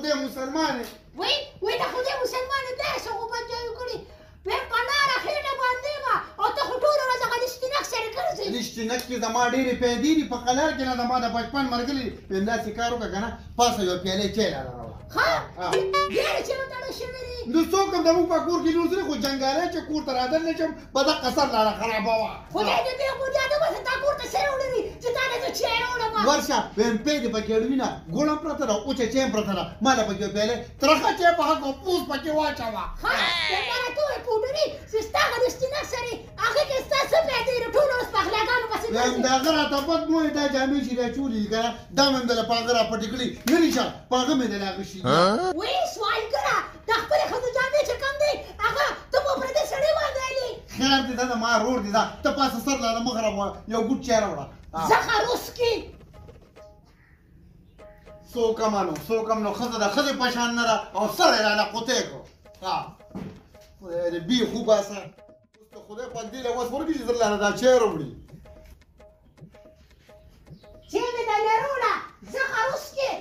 خدای مسلمان یې. وای وای د خدای مسلمان یې، داسې غوبل جایو کړي ویم په لاره خېټه باندې ما، او ته خو ټوله ورځ هغه لشتینک سره ګرځې. لشتینک کې زما ډېرې پیدې دي، په قلار کې نه زما د بچپن ملګري. ویم داسې کار وکړه که نه، پاسه یوه پیالې چای راله راوړه. ښه ډېرې چې وتړل شوې دي. نو څوک هم زموږ په کور کې نور څه، خو جنګالی چې کور ته رادننه شم په دقه سر لاله خرابوه. خدای دې بې بنیاده بسه، تا کور ته څه راوړي دي چې تا له زه چای راوړم؟ ورشه ویم پی دې پکې اړوي نه، ګوړه هم پرته ده، وچه چای هم پرته ده، ما له پکې یو پیاله ترخه چای په حق او پوس پکې واچوه. ښه بیا راته ووایه پوډري چې ستا هغه لشتینک سره هغه کې ستا څه پیدې دي؟ ټوله ورځ په اخلاقانو پسې ویم د هغه راته بد مو دا جامې چې راچولې دي که نه، دا مې هم دله په هغه راپټې کړي نه دي، شه په هغه مې دله اخیستي دي. وی سوالګره، د خپلې ښځو جامې چې کوم دی هغه ته په پردي سړي باندې علي. خیر دې ده، زما ورور دې ده، ته پاسه سر لاله مه خرابوه، یو ګوټ چای راوړه. زه روسکي څوک هم نو څوک هم نو ښځه د ښځې په شان نه ده او سر یې راله قوطی کړو. خدای دې بیخ وباسه، اوس ته خدای پاک دې له وس ورکړي چې زه لاله دا چای راوړي. چای مې دله راوړه، زه روسکي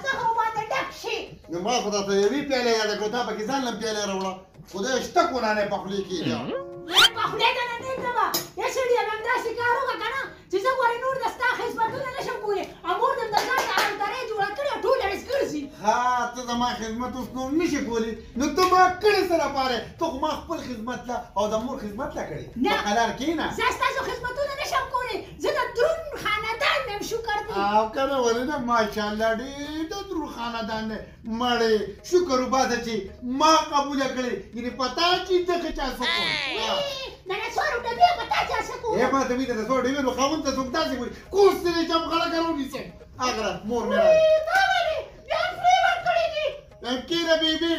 زه خو باندې ډک شي. نو ما خو درته یوې پیالې یاده کړو، تا پکې ځان لم پیالې راوړه. خدای شته کونانې په خولې کېږي. په خولې ته نه نږدم یا سړیه، نن داسې کار وکړه که نه چې زه ګورې نور د ستا خدمتونه نه شم کولی، او مور دې د ځان ارامدارۍ جوړه کړې او ټوله ورځ ګرځي. ها ته زما خدمت اوس نور نه شې کولی، نو ته ما کړې څه لپاره؟ ته خو ما خپل خدمت له او د مور خدمت له کړې. نه په قلار کښېنه. زه ستاسو خدمتونه نه شم کولی، زه د درون خاندان یم، شکر دی. او که نه ولې نه، ماشاءالله ډېر د درون خاندان دی. مړې شکر وباسه چې ما قبوله کړې، یعنې په تا چې دغه چا څه کول. د نسوارو ډبې په تا چا څه کول؟ ای ما ته وي د نسوارو ډبې نو خاوند ته څوک داسې وایي، کوس دې دی چې هم خلک راونیسم. هغه مور مې راغله. تا ولې بیا هم خولې ورکړې دي؟ یم کښېنه بیبي،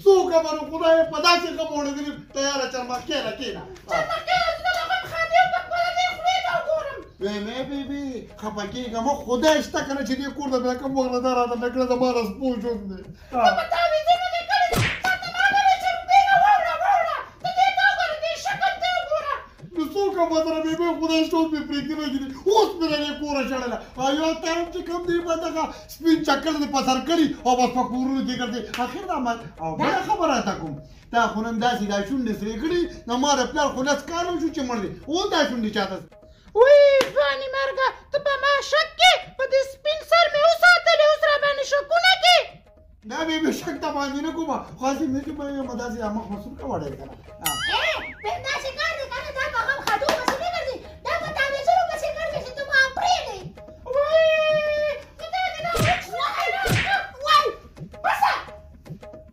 څوک به نو خدای په داسې غم وړېدلي تیاره چرمخکې نه کښېنه. چرمخکې زه د غم خاندې په خپله دې خولې ته وګورم. ویم ای بیبي خفه کېږه مه، خدای شته که نه چې دې کور ته بیا کوم وخت نه دا راته نه کړه، زما د سپو ژوند دی. ته په تا ویزونه دې کړي دي، تا ته ما نه ویل چې روپۍ نه واوړه واوړه، ته دې ته وګوره، دې شکل ته وګوره. نو څوک هم ورسره بیبي خدای شته اوس مې پرېږدي نه کړي، اوس مې له دې کوره شړله. او یو طرف چې کوم دی په دغه سپین چکر دې په سر کړي او بس په کورونو کې ګرځي. اخر دا ما او بله خبره راته کوم، تا خو نن داسې دا شونډې سرې کړي، نو ما د پلار خو 10 کاله وشو چې مړ دی، اوس دا شونډې چاته؟ وی ځواني مرګه، ته په ما شک کې؟ په دې سپین سر مې وساتلې، اوس را باندې شکونه کې؟ نه بیبي شک ته باندې نه کومه، خو هسې مې چې به یم داسې مخ مو سور کړه ډېر که نه. ای داسې کار دی که نه، دا په غم خادو پسې نه ګرځي، دا په تعویذونو پسې ګرځي چې ته ما پرېږدې. وای خدای دې دا وای بسه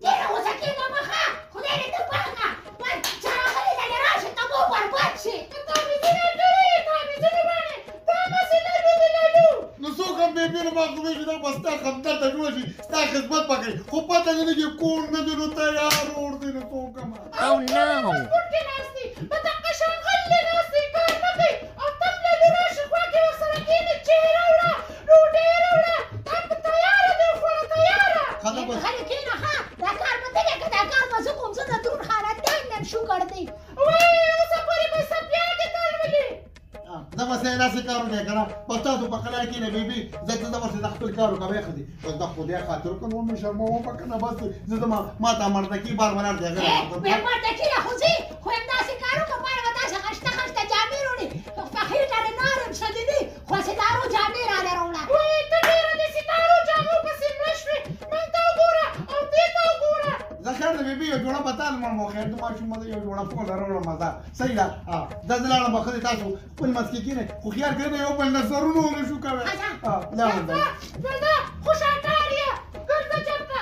ډېره غوسه کېږه مه، ښه خدای دې ته پاک کړه. وای چې راغلې ته دې راشه، ته مو برباد شې. ته تعویذونه کړې، تعویذونه باندې دا پسې لالو دې لالو. نو څوک هم بیبي نو ما خو ویل چې دا به ستا خطر ته جوړه شي، ستا خدمت به کوي، خو پته دې لګي کور نه دی نو تیار ور دی نو څوک هم. Oh no! کور کې ناست دی، په دقه شان غلی ناست دی، کار نه کوي، او تم لالو راشه خوا کې ورسره کښېنې، چای راوړه، ډوډۍ راوړه، دا په تیاره دی وخوړه تیاره. ښه بس غلی کښېنه، ښه دا کار به ته کوې که دا کار به زه کوم؟ زه د درون خاندان یم، شکر دی. وای اوسه پورې به څپیاکې تړولې. زه به سه داسې کار وکړم که نه، بس تاسو په قلار کښېنئ بیبي، زه ته زه ورسې خپل کار وکړم. ښځې بس د خدای خاطر وکړه، نور مې شرموه که نه، بس زه زما ما ته مردکي بار ولاړ دی. هغه مردکي له خو ځي، خو همداسې کار وکړه، ما به داسې خشته خشته جامې راوړي، په خېټه دې نارم څه دي دي، خو ستارو جامې راله راوړه. وای ته ډېره د ستارو جامو پسې مړه شوې، موږ ته وګوره او دې ته وګوره. زه خیر دی بیبي، یو جوړه به تا لمړم، خیر د ماشوم به یو جوړه پوله راوړم. زه صحیح ده، زه زه لاړم، ښځې تاسو خپل منځ کې کښېنئ، خو خیال کړئ یو بل نظرونه ونه شو کوی. لاړم دی. ګرځه خوشحال یې، ګرځه چېرته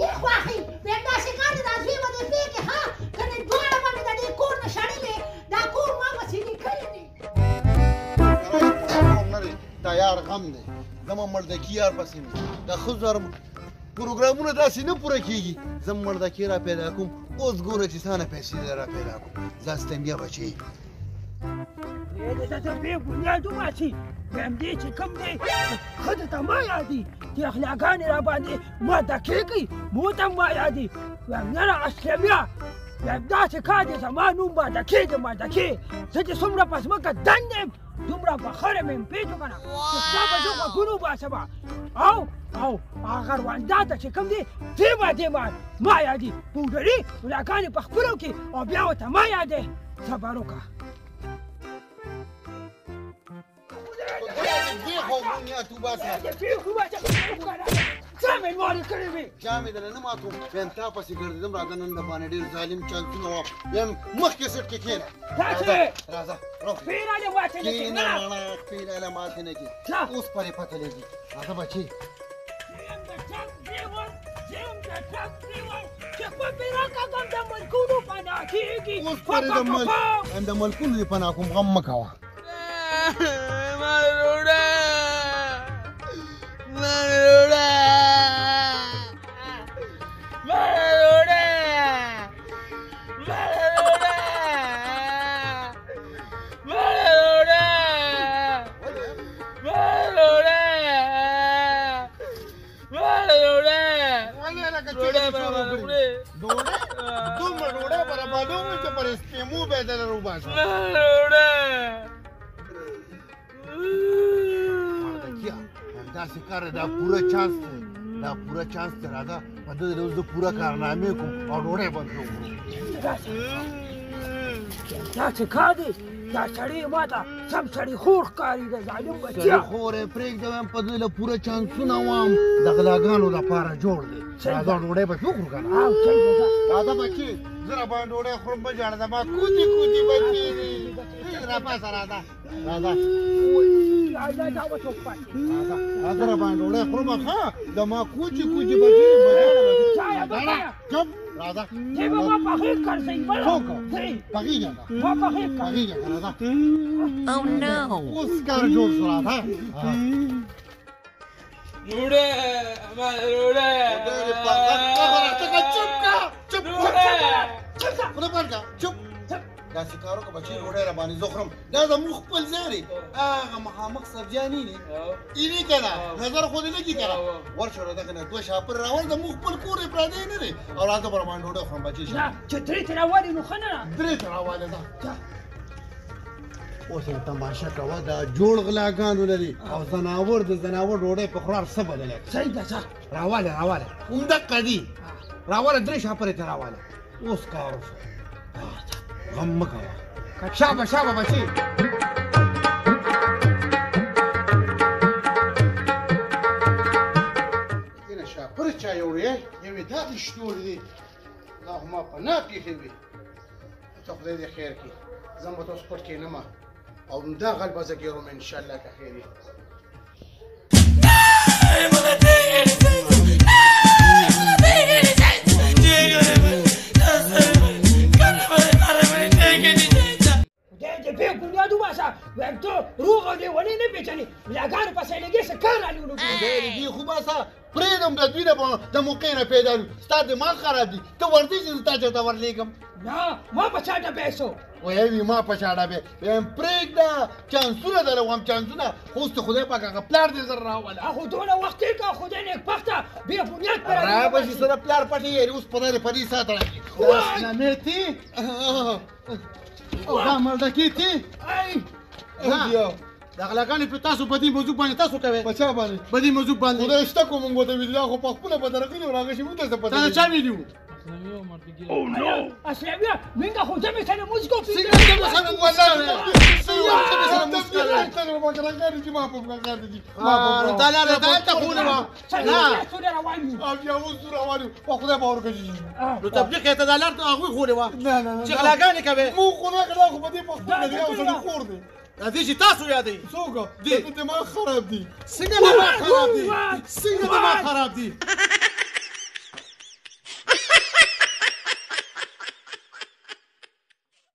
یې خوښي. بیا داسې کار دی، دا زوی به دې پرېږدي، ښه که نه دواړه به مې د دې کور نه شړلې، دا کور ما پسې لیکلی دی. نه دی تیار غم دی، زما مردکي یار پسې مې د ښځو پروګرامونه داسې نه پوره کېږي. زه مردکي را پیدا کوم، اوس ګوره چې څه نه پیسې را پیدا کوم. ځه ستمیا بچي دې بې بنیاد وباسي. وایم دې چې کوم دی ښځې ته ما یادي، چې اخلاقانې را باندې ماده کېږي، مو ته ما یادي. وایم یاره اسلمیا، وایم داسې کار دی، زما نوم ماده کېږي، ماده کې زه چې څومره په ځمکه دند یم دومره په خره مې یم، پېژو که نه، چې ستا به زه غوږونه وباسم او او هغه رواندا ته چې کوم دی دې ما دې ما ما یادي پوډري غلاګانې په خپلو کې او بیا ورته ما یادې. صبر وکړه. جامې درنه نه ماتوم، وایم تا پسې ګرځېدم، راځه نن د باندې ډېر ظالم چانسونه وه، وایم مخکې سیټ کې کښېنه. راځه کښېنه مړه، خپې راله ماتې نه کړې، اوس پرې پته لګي. راځه بچې. اوس پرې د ملکونو دې پناه کوم، غم مه کوه. دومره ډوډۍ برابروم چې پر سپېمو به یې دلته وباسم. مردکیه همداسې کار دی، دا پوره چانس دی، دا پوره چانس دی. راځه په ده اوس زه پوره کارنامې کوم او ډوډۍ به پرې وخورو. دا چې کار دی، دا سړی ما ته سم سړي خور ښکاري، د ظالم بچیه. سړي خور یې پرېږده، وایم په دوی له پوره چانسونه وام، د غلاګانو دپاره جوړ دی. راځه ډوډۍ به پرې وخورو که نه؟ راځه بچې، زه راباندې ډوډۍ خورم، مه ژاړه، زما کوتي کوتي بچې دي. راپاڅه، راځه راځه راځه راباندې ډوډۍ خورم، ښه زما کوچي کوچي بچې دي. مه ژاړه، چپ راځه. څوک پخېږه؟ پخېږه، راځه. اوس کار جوړ شو، راځه. چپ کا، چپ خوله بند کړه، چپ. داسې کار وکړه بچې، ډوډۍ راباندې زه خورم، دا زموږ خپل ځای دی. هغه مخامخ سبزیانې دي، ایني که نه نظر خو دې لګي که نه، ورشه له دغه نه دوه شاپر راوړه، زموږ خپل کور دی، پردی نه دی. او راځه به راباندې ډوډۍ خورم بچې. شه چې درې ته راوالې نو ښه نه، درې ته راوالې. ځه اوس یې تماشه کوه، دا جوړ غلاګانو لري او ځناور د ځناور ډوډۍ په خورار څه بدلی. صحیح ده. ځه راواله راواله، همدقه دي، راواله درې شاپرې ته راواله. اوس کار وشو، غم مه کوه. شابه شابه بچې. کښېنه، شاپرې چا یوړې؟ یوې داسې شتولې دي، دا خو ما په نه پېښې وي. ته خدای دې خیر کړي، زه به تاسو پټ کښېنم او همدا غل به زه ګېروم انشاءالله که خیر وي. خدای دې بې بنیاد وباسه، وایم ته روغ او لېونی نه پېژنې، ملاګانو پسې لګې څه کار رانیولو. خدای دې دې خو باسه، پرېږدم د دوی نه به د موقع نه پیدا شو. ستا دماغ خراب دي، ته ورځې چې زه تا چېرته ورلېږم. نه، ما په چا ډبې سو. وایي ما په چا ډبې، وایم پرېږده، چانسونه درله وایم، چانسونه. خو اوس ته خدای پاک هغه پلار دې زر راوله. خو دونه وخت تېر کړه، خدای نېکبخته بې بنیاد پر را به شي سره پلار پټې یاري. اوس په دې په دې ساعت راځي. اسلامې تي او دا مردکې تي. دا غلاګانې په تاسو په دې موضوع باندې تاسو کوئ؟ په چا باندې؟ په دې موضوع باندې. خدای شته کوم موږ ورته ویلي، دا خو په خپله په درغلي راغی چې موږ ته څه پته. تا چا ویلي وو؟ اسلامي مونږ خو دمې سره موږ کوو. څنګه دمې سره موږ کوو؟ څنګه دمې سره موږ کوو؟ دا لاره دا ته خونه وه. او بیا اوس روان یو، په خدای باور کوي. نو تبلیغ یې ته دا لار ته هغوی ښولې وه نه نه چې غلاګانې کوې. موږ خدای کړه خو په دې په خپله دی او سړي خور دی. دې چې تاسو یادوي څوک؟ دې دماغ خراب دي. څنګه دماغ خراب دي؟ څنګه دماغ خراب دي؟